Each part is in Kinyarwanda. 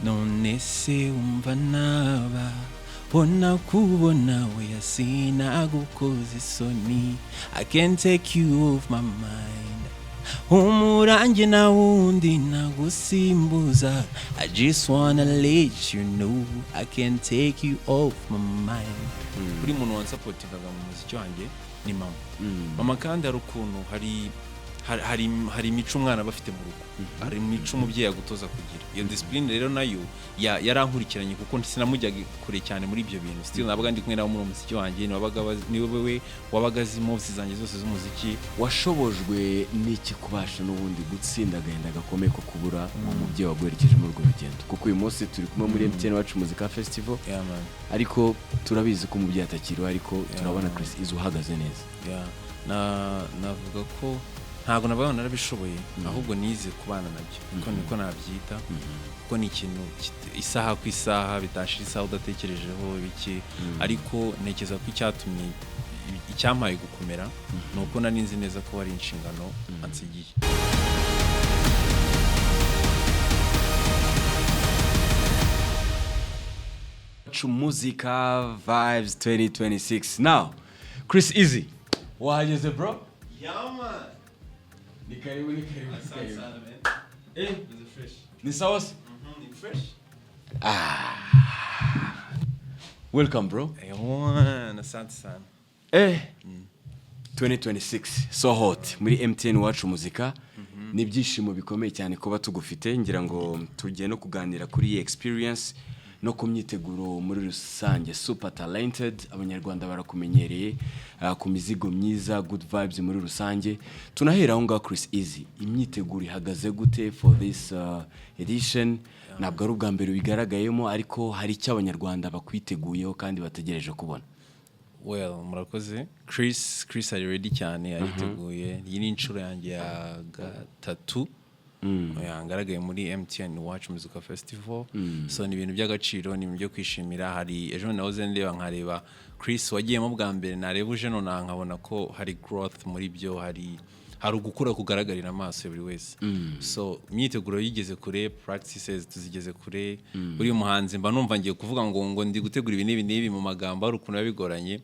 None se wumva naba bona kubona we sinagukoza isoni. I can't take you off my mind. Umurange na wundi nagusimbuza. I just wanna let you know I can't take you off my mind. Buri muntu wansupportingaga mu muziki wanjye ni mama. Mama kandi hari ukuntu hari imico umwana aba afite mu rugo, hari imico umubyeyi agutoza kugira. Iyo discipline rero nayo yarankurikiranye, kuko sinamujyaga kure cyane muri ibyo bintu. Still nabaga ndi kumwe nawe muri umuziki wanjye, niwe we wabaga azi moves zanjye zose z'umuziki. Washobojwe n'iki kubasha n'ubundi gutsinda agahinda gakomeye ko kubura uwo mubyeyi waguherekeje muri urwo rugendo? Kuko uyu munsi turi kumwe muri MTN Iwacu Muzika Festival, Yeah, man. ariko turabizi ko umubyeyi atakiriho, ariko turabona Chris Eazy uhagaze neza. Yeah. Navuga ko ntabwo nabaga narabishoboye, ahubwo nize kubana nabyo, niko nabyita, kuko ni ikintu isaha ku isaha bitashira isaha udatekerejeho ibiki. Ariko ntekereza ko icyampaye gukomera ni uko nari nzi neza ko hari inshingano ansigiye. Iwacu Muzika Vibes 2026. Now, Chris Eazy, wahageze, bro. Ni karibu, ni karibu, ni karibu. Ni sawa se? Ah, welcome, bro. Ewana, asante sana. 2026 so hot muri MTN Iwacu Muzika. Ni ibyishimo bikomeye cyane kuba tugufite. Ngira ngo tugiye no kuganira kuri iyi experience no ku myiteguro muri rusange. Super talented, Abanyarwanda barakumenyereye ku mizigo myiza, good vibes muri rusange. Tunahera aho ngaho, Chris Eazy, imyiteguro ihagaze gute for this edition? Ntabwo ari ubwa mbere bigaragayemo, ariko hari icyo Abanyarwanda bakwiteguyeho kandi bategereje kubona. Well, murakoze. Chris ari ready cyane, ariteguye. Iyi ni inshuro yanjye ya gatatu ngaragaye muri MTN Iwacu Muzika Festival, so ni ibintu by'agaciro, ni ibintu byo kwishimira. Hari ejo nahoze ndeba, nkareba Chris wagiyemo bwa mbere, nareba uje nonaha nkabona ko hari growth muri byo, hari ugukura kugaragarira amaso ya buri wese. So imyiteguro yigeze kure, practices tuzigeze kure. Buri muhanzi mba numva ngiye kuvuga ngo ndi gutegura ibi n'ibi n'ibi mu magambo, hari ukuntu biba bigoranye,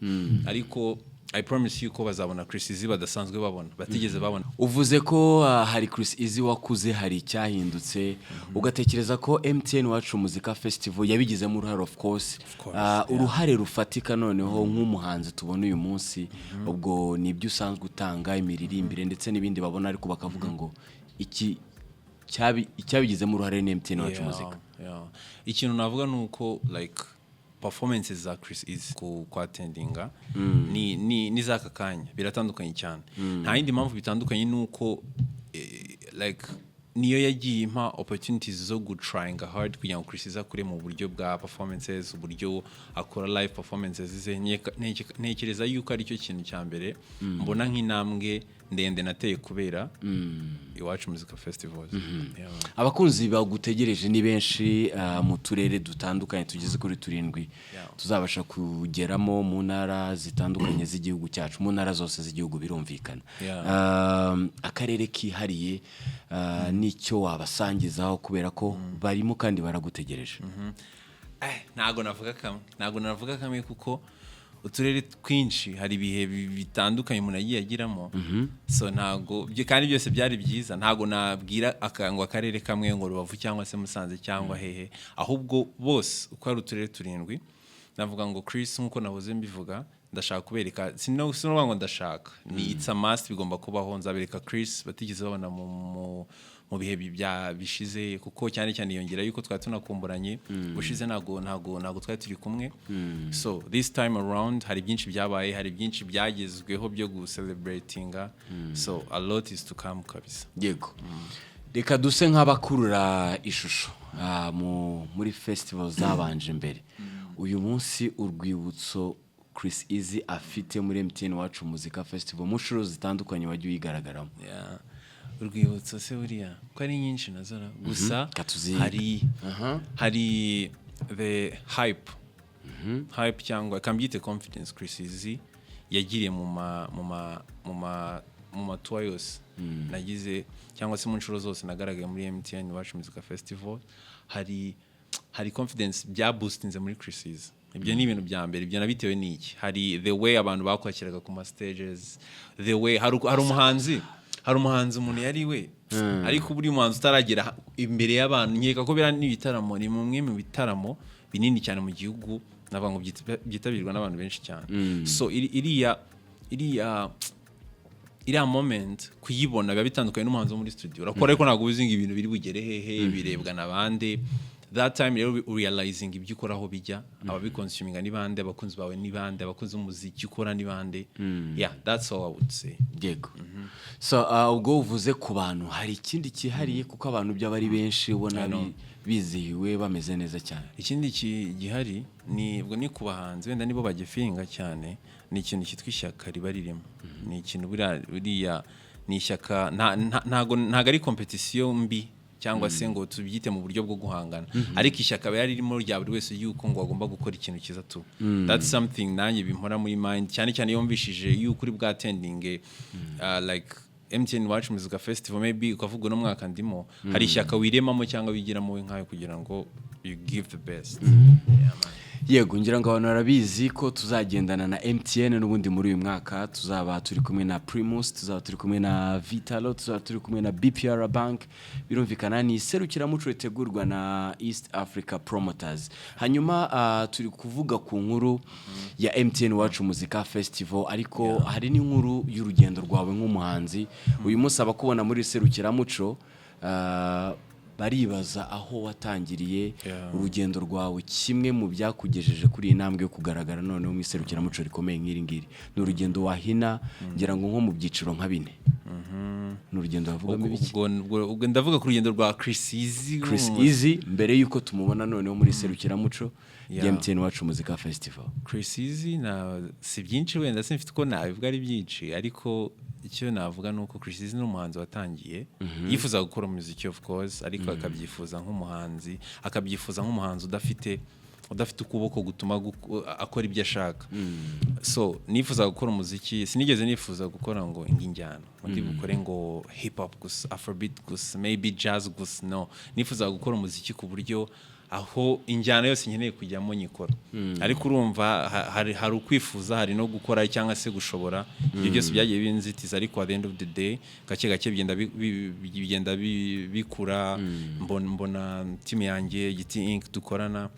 ariko I promise you ko bazabona Chris Eazy badasanzwe babona, batigeze babona. Uvuze ko hari Chris Eazy wakuze, hari icyahindutse, ugatekereza ko MTN Iwacu Muzika Festival yabigizemo uruhare, of course, Course, yeah. Uruhare rufatika noneho nk'umuhanzi tubona uyu munsi, ubwo ni ibyo usanzwe utanga, imiririmbire ndetse n'ibindi babona, ariko bakavuga ngo iki icyabigizemo uruhare ni MTN Iwacu Muzika. Yeah. Ikintu navuga ni uko like performances za Chris Eazy ku kwattendinga ni n'izaka kanya biratandukanye cyane. Nta yindi mpamvu bitandukanye ni uko like niyo yagiye impa opportunities zo gutryinga hard kugira ngo Chris Eazy akure mu buryo bwa performances, uburyo akora live performances ze. Ntekereza yuko aricyo kintu cya mbere mbona nk'intambwe ndende nateye kubera Iwacu Muzika Festivals. Yeah. Abakunzi bagutegereje ni benshi mu turere dutandukanye tugeze kuri turindwi tuzabasha kugeramo mu ntara zitandukanye z'igihugu cyacu, mu ntara zose z'igihugu birumvikana. Akarere kihariye n'icyo wabasangizaho, kubera ko barimo kandi baragutegereje. Ntago navuga kamwe, ntago navuga kamwe, kuko uturere twinshi hari ibihe bitandukanye umuntu yagiye agiramo, so ntago kandi byose byari byiza. Ntago nabwira ngo akarere kamwe, ngo Rubavu cyangwa se Musanze cyangwa hehe, ahubwo bose uko ari uturere turindwi. Navuga ngo Chris, nkuko nahoze mbivuga, ndashaka kubereka, sinovuga ngo ndashaka, ni it's a must, bigomba kubaho. Nzabereka Chris batigeze babona mu bihe bya bishize, kuko cyane cyane yongera yuko twari tunakumburanye ubushize, ntago twari turi kumwe. So this time around hari byinshi byabaye, hari byinshi byagezweho byo gucelebratinga, so a lot is to come kabisa. Yego, reka duse nk'abakurura ishusho muri festival zabanje mbere. Uyu munsi urwibutso Chris Eazy afite muri MTN Iwacu Muzika Festival mu nshuro zitandukanye wagiye uyigaragaramo. Yeah. Urwibutso se buriya ko ari nyinshi nazo gusa Ka tuzihe. Hari the hype cyangwa kambyite confidence Chris Eazy yagiriye mu matuwa yose nagize cyangwa se mu nshuro zose nagaragaye muri MTN Iwacu Muzika Festival. Hari Hari confidence bya boostinze muri Chriss Eazy. Ibyo ni ibintu bya mbere. Ibyo nabitewe n'iki? Hari the way abantu bakwakiraga ku ma stages, the way hari umuhanzi umuntu yari we, ariko buri muhanzi utaragera imbere y'abantu, nkeka ko biriya ni ibitaramo, ni mumwe mu bitaramo binini cyane mu gihugu, navuga ngo byitabirwa n'abantu benshi cyane. So iriya moment kuyibona biba bitandukanye n'umuhanzi wo muri studio urakora, ariko ntabwo uzi ngo ibintu biri bugere hehe, birebwa na bande. That time rero realizing ibyo ukora aho bijya, ababiconsuminga ni bande, abakunzi bawe ni bande, abakunzi b'umuziki ukora ni bande. Yeah, that's all I would say. Yego. So ubwo uvuze ku bantu, hari ikindi cyihariye? Kuko abantu byaba ari benshi, ubona I know. bizihiwe, bameze neza cyane. Ikindi gihari ni ubwo ni ku bahanzi, wenda nibo bagifeelinga cyane, ni ikintu cyitwa ishyaka riba ririmo. Ni ikintu buriya ni ishyaka, ntago ari competition mbi cyangwa se ngo tubyite mu buryo bwo guhangana, ariko ishyaka riba ririmo rya buri wese yuko ngo agomba gukora ikintu cyiza tu. That's something nanjye bimpora muri mind cyane cyane iyo mvishije yuko uri bwattendinge like MTN Iwacu Muzika Festival, maybe ukavuga uno mwaka ndimo, hari ishyaka wiremamo cyangwa wigiramo we nkayo kugira ngo you give the best. Yeah, man. Yego, ngira ngo abantu barabizi ko tuzagendana na MTN n'ubundi muri uyu mwaka. Tuzaba turi kumwe na Primus, tuzaba turi kumwe na Vitalo, tuzaba turi kumwe na BPR Bank. Birumvikana ni iserukiramuco ritegurwa na East Africa Promoters. Hanyuma turi kuvuga ku nkuru ya MTN Iwacu Muzika Festival, ariko hari n'inkuru y'urugendo rwawe nk'umuhanzi. Uyu munsi abakubona muri serukiramuco baribaza aho watangiriye urugendo rwawe. Kimwe mu byakugejeje kuri iyi ntambwe yo kugaragara noneho mu iserukiramuco rikomeye nk'iri ngiri, ni urugendo wahina ngira ngo nko mu byiciro nka bine. Ni urugendo wavugamo ibiki? Ubwo ndavuga ku rugendo rwa Chris Easy. Chris Easy mbere y'uko tumubona noneho muri serukiramuco rya MTN Iwacu Muzika Festival. Chriss Eazy na si byinshi, wenda simfite uko nabivuga ari byinshi, ariko icyo navuga ni uko Chriss Eazy ni umuhanzi watangiye yifuza gukora umuziki, of course, ariko akabyifuza nk'umuhanzi udafite ukuboko gutuma akora ibyo ashaka. So nifuza gukora umuziki, sinigeze nifuza gukora ngo indi njyana, ngo ndi bukore ngo hip hop gusa, afrobeat gusa, maybe jazz gusa. No, nifuza gukora umuziki ku buryo aho injyana yose nkeneye kujyamo nyikora. Ariko urumva hari ukwifuza, hari no gukora cyangwa se gushobora. Ibyo byose byagiye biba inzitizi, ariko at the end of the day gake gake bigenda bikura. Mbona team yanjye Giti Inc dukorana.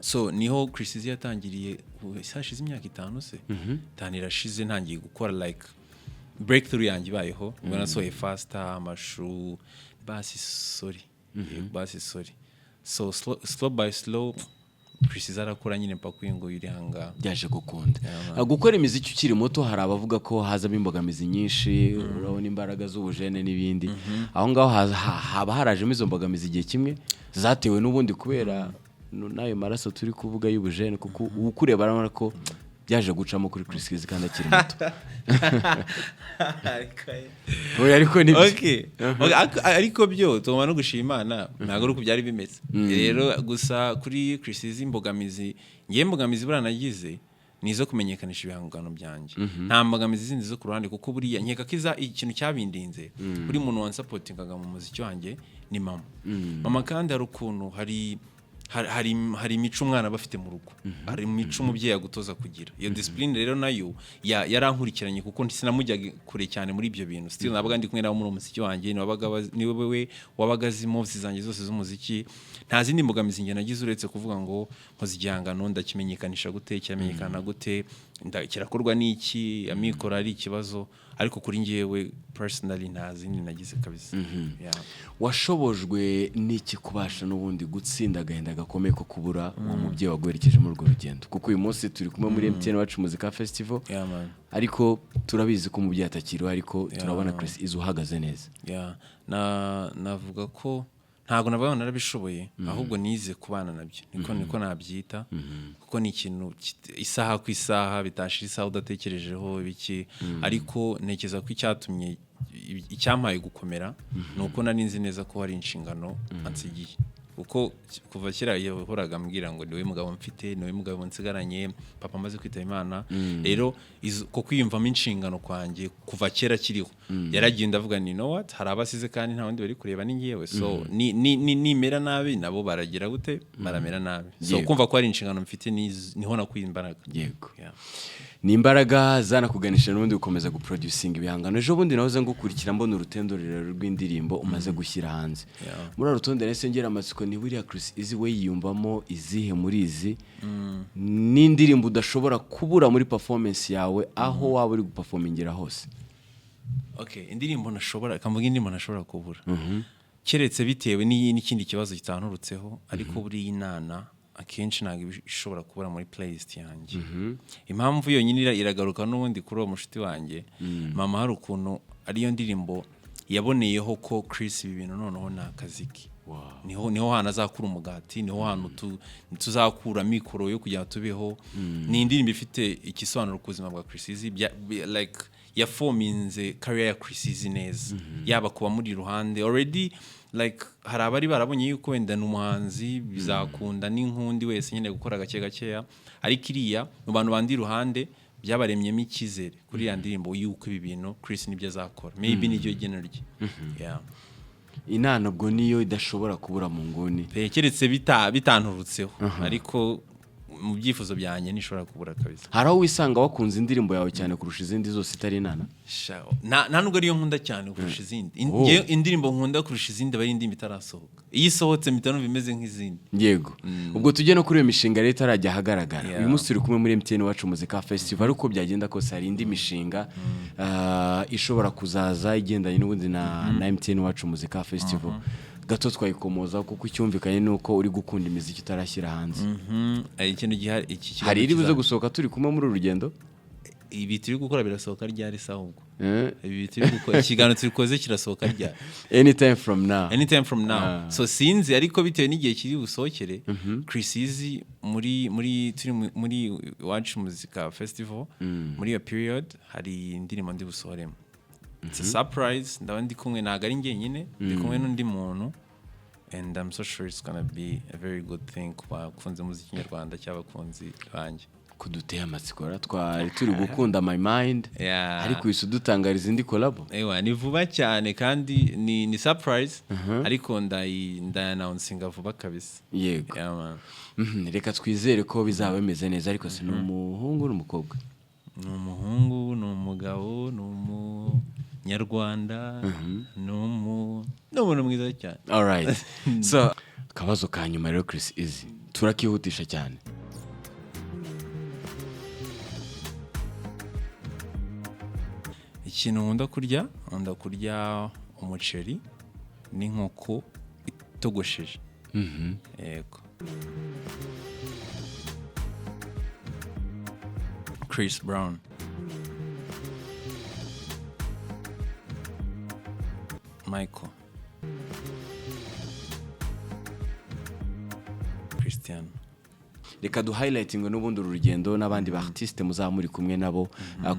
So niho Chriss Eazy yatangiriye. Ubu hashize imyaka 5 se, 5 irashize ntangiye gukora, like breakthrough yanjye ibayeho ubwo nasohoye Faster, Amashu, Basi Sorry. Yego, Basi Sorry. So slow, slow by slow Chriss Eazy arakura nyine mpaka uyu nguyu uri ahangaha. Byaje gukunda. Gukora imiziki ukiri muto, hari abavuga ko hazamo imbogamizi nyinshi, urabona imbaraga z'ubujene n'ibindi. Aho ngaho haba harajemo izo mbogamizi igihe kimwe zatewe n'ubundi kubera n'ayo maraso turi kuvuga y'ubujene? Kuko ukureba arabona ko byaje gucamo kuri Chris Eazy kandi akiri muto. Oya, ariko ni byo. Okay, ariko byo tugomba no gushima Imana, ntabwo ari uko byari bimeze rero. Gusa kuri Chriss Eazy, imbogamizi, ngewe imbogamizi buriya nagize ni izo kumenyekanisha ibihangano byanjye, nta mbogamizi zindi zo ku ruhande, kuko buriya nkeka ko iza ikintu cyabindinze, buri muntu wansupportingaga mu muziki wanjye ni mama. Mama kandi hari ukuntu hari imico umwana aba afite mu rugo, hari imico umubyeyi agutoza kugira. Iyo discipline rero nayo yarankurikiranye, kuko sinamujyaga kure cyane muri ibyo bintu. Still nabaga ndi kumwe nawe muri umuziki wanjye, niwe we wabaga azi moves zanjye zose z'umuziki. Nta zindi mbogamizi njye nagize uretse kuvuga ngo nkoze igihangano, ndakimenyekanisha gute, kiramenyekana gute, kirakorwa n'iki, amikoro ari ikibazo. Ariko kuri njyewe personally nta zindi nagize kabisa. Yeah. Washobojwe n'iki kubasha n'ubundi gutsinda agahinda gakomeye ko kubura uwo mubyeyi waguherekeje muri urwo rugendo? Kuko uyu munsi turi kumwe muri MTN Iwacu Muzika Festival, Yeah, man. ariko turabizi ko umubyeyi atakiriho, ariko turabona Chris Eazy uhagaze neza. Yeah. Na navuga ko ntabwo navuga ngo narabishoboye, ahubwo nize kubana nabyo, niko nabyita, kuko ni ikintu isaha ku isaha bitashira isaha udatekerejeho ibiki. Ariko ntekereza ko icyatumye, icyampaye gukomera ni uko nari nzi neza ko hari inshingano ansigiye. Kuko kuva kera yahoraga ambwira ngo niwe mugabo mfite, niwe mugabo nsigaranye, papa amaze kwitaba Imana. Rero ko kwiyumvamo inshingano kwanjye kuva kera kiriho, yaragenda avuga ni "Know what, hari abasize kandi nta wundi bari kureba, ni ngewe. So ni nimera nabi nabo baragira gute? Baramera nabi." So kumva ko hari inshingano mfite, niho nakuye imbaraga. Yeah. Ni imbaraga zanakuganisha n'ubundi gukomeza guproducinga ibihangano. Ejo bundi nahoze ngukurikira, mbona urutonde rurerure rw'indirimbo umaze gushyira hanze. Muri uru rutonde nahise ngira amatsiko: ni buriya Chris Easy we yiyumvamo izihe muri izi n'indirimbo udashobora kubura muri performance yawe, aho waba uri guperformingira hose? Okay, indirimbo ntashobora, kamvuga indirimbo ntashobora kubura keretse bitewe n'ikindi kibazo kitanturutseho, ariko buriya Inana akenshi ntabwo iba ishobora kubura muri playlist yanjye. Impamvu yonyine iragaruka n'ubundi kuri uwo mushuti wanjye mama. Hari ukuntu ariyo ndirimbo yaboneyeho ko Chris ibi bintu noneho ni akazi ke, niho hantu azakura umugati, niho hantu tuzakura mikoro yo kugira ngo tubeho. Ni indirimbo ifite igisobanuro ku buzima bwa Chris Easy, like yafominze career ya Chris Easy neza, yaba kuba muri iruhande already, like hari abari barabonye yuko wenda ni umuhanzi bizakunda n'inkundi wese nyine gukora gake gakeya, ariko iriya mu bantu bandi iruhande byabaremyemo icyizere kuri iriya ndirimbo yuko ibi bintu Chris nibyo azakora, maybe niryo geno rye. Yeah. Inana ubwo niyo idashobora kubura mu nguni? Pe, keretse bitanturutseho, ariko mu byifuzo byanjye ntishobora kubura kabisa. Hari aho wisanga wakunze indirimbo yawe cyane kurusha izindi zose itari Inana? Nta nubwo ariyo nkunda cyane kurusha izindi. Oh. Njyewe indirimbo nkunda kurusha izindi aba ari indirimbo itarasohoka. Iyo isohotse mpita numva imeze nk'izindi. Yego, ubwo tujye no kuri iyo mishinga rero itarajya ahagaragara. Uyu munsi turi kumwe muri MTN Iwacu Muzika Festival, ariko uko byagenda kose hari indi mishinga ishobora kuzaza igendanye n'ubundi na MTN Iwacu Muzika Festival. Gato twayikomoza, kuko icyumvikanye ni uko uri gukunda imiziki utarashyira hanze. Ikintu gihari, iki kibazo Hari iri buze gusohoka turi kumwe muri uru rugendo? Ibi turi gukora birasohoka ryari se ahubwo? Eh? Ibi turi gukora, ikiganiro turikoze kirasohoka ryari? Anytime from now. Anytime from now. Ah. So sinzi, ariko bitewe n'igihe kiri busohokere, Chris Easy muri turi muri Iwacu Muzika Festival, muri iyo period hari indirimbo ndi busohoremo. It's a surprise. Ndaba ndi kumwe, ntabwo ari njyenyine, ndi kumwe n'undi muntu, and I'm so sure it's gonna be a very good thing ku bakunzi muziki nyarwanda cyangwa abakunzi banjye. Kuduteye amatsiko ra, twari turi gukunda My Mind, ariko uhise udutangariza indi collabo. Ewa, ni vuba cyane kandi ni surprise, ariko ndayannouncinga vuba kabisa. Yeah, man. Reka twizere ko bizaba bimeze neza. Ariko si ni umuhungu n'umukobwa? Ni umuhungu, ni umugabo, ni umunyarwanda, ni umuntu mwiza cyane. Alright, so akabazo ka nyuma rero, Chris Easy, turakihutisha cyane. Ikintu nkunda kurya, nkunda kurya umuceri n'inkoko itogosheje. Yego. Chris Brown. Michael. Christian. Reka duhighlightinge n'ubundi uru rugendo n'abandi ba artiste muzaba muri kumwe nabo.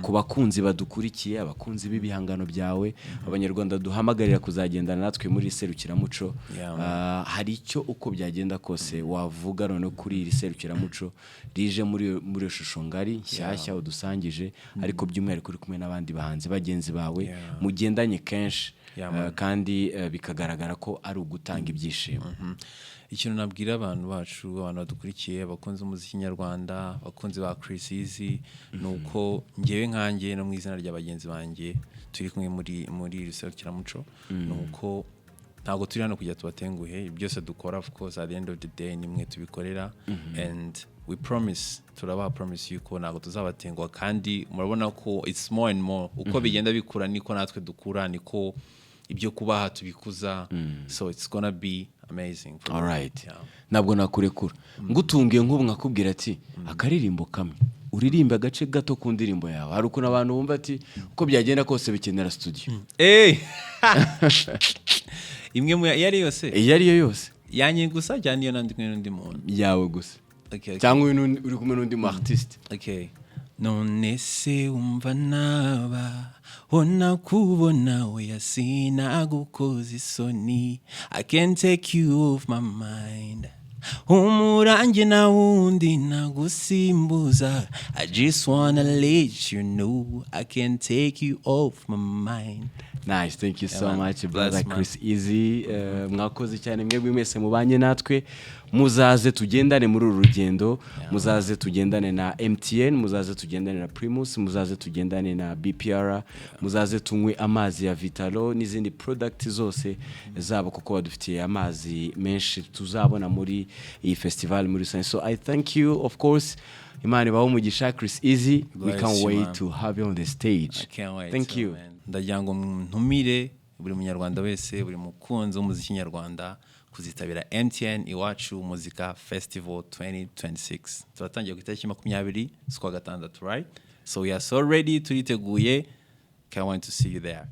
Ku bakunzi badukurikiye, abakunzi b'ibihangano byawe, Abanyarwanda duhamagarira kuzagendana natwe muri iri serukiramuco, hari icyo uko byagenda kose wavuga none kuri iri serukiramuco rije muri iyo shusho ngari nshyashya udusangije, ariko by'umwihariko uri kumwe n'abandi bahanzi bagenzi bawe mugendanye kenshi, Man. kandi bikagaragara ko ari ugutanga ibyishimo? Ikintu nabwira abantu bacu, abantu badukurikiye, abakunzi b'umuziki nyarwanda, abakunzi ba Chris Easy, ni uko ngewe nkanjye no mu izina rya bagenzi banjye turi kumwe muri iri serukiramuco, ni uko ntabwo turi hano kugira tubatenguhe. Byose dukora, of course, at the end of the day nimwe tubikorera, and we promise, turabaha promise yuko ntabwo tuzabatenguha. Kandi murabona ko it's more and more, uko bigenda bikura niko natwe dukura, niko ibyo kubaha tubikuza. So it's gonna be amazing for me. Alright. Yeah. Ntabwo nakurekura ngutungiye nk'ubu nkakubwira ati akaririmbo kamwe uririmbe, agace gato ku ndirimbo yawe. Hari ukuntu abantu bumva ati uko byagenda kose bikenera studio. Hey! Imwe mu iyo ari yose? Iyo ari yo yose. Yanjye gusa cyangwa niyo nandi kumwe n'undi muntu? Yawe gusa. Okay. Cyangwa uyu uri kumwe n'undi mu artiste. Okay. None se wumva naba ona kubona, oya sinagukoza isoni. I can't take you off my mind. Umurange na wundi nagusimbuza. I just wanna let you know I can't take you off my mind. Nice, thank you so Man. much, Bless, brother man. Chris Easy. Mwakoze cyane mwebwe mwese mubanye natwe. Muzaze tugendane muri uru rugendo, muzaze tugendane na MTN, muzaze tugendane na Primus, muzaze tugendane na BPR, muzaze tunywe amazi ya Vitalo n'izindi product zose zabo, kuko badufitiye amazi menshi tuzabona muri iyi festival muri rusange. So I thank you, of course. Imana ibahe umugisha, Chris Easy. We Bless can't you, wait man. to have you on the stage. I can't wait Thank too, you. man. Ndagira ngo ntumire buri munyarwanda wese, buri mukunzi w'umuziki nyarwanda, kuzitabira MTN Iwacu Muzika Festival 2026. Turatangiye ku itariki 20 z'ukwa gatandatu, right? So we are so ready, turiteguye. Can't wait to see you there.